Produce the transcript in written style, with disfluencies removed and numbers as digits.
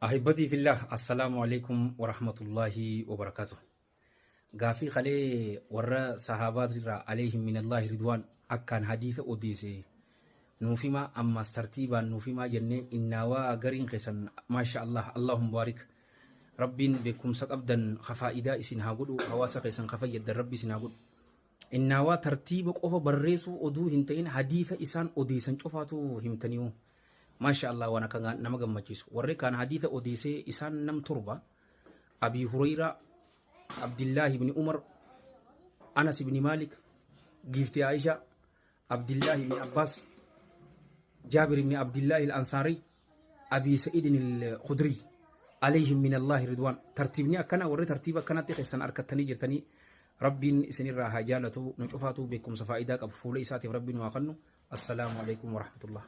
Ahibbatii fillah assalaamu alaikum warahmatullaahi wabarakaatu. Gaafii kalee warra sahaabaatirraa alayhim minallahi ridwaan akkaan hadiisa odeese nuuf himaa ammaas tartiibaan nuuf himaa jennee innaawaa gariin keessan maasha Allah Allahum baarik rabbiin beekumsa qabdan ka faayidaa isin haa godhu hawaasa keessan ka fayyaddan rabbi isin haa godhu. Innaawaa tartiiba qofa barreessuu oduu hin ta'in hadiisa isaan odeessan cufaatu himtaniiwu. Maasha Allah waan akka nama gammachiisu. Warri kaan hadiisa odeessee isaan nam torba Abii Hureyraa, Abdillaahi ibn Umar, Anas ibn Maalik, Giiftii Aisha, Abdillaahi ibn Abbaas, Jaabir ibn Abdillaahi al-Ansaarii, Abii Sa'idin al-Khudrii alayhim min Allaahi ridwaan. Tartiibni akkana warri tartiiba akkanatti keessan arkattanii jirtanii Rabbiin isinirraa haa jaalatu nu cufaatu beekumsa faayidaa qabu fuula isaatiif Rabbiin nu haa kennu. Assalaamu alaikum warahmatullah.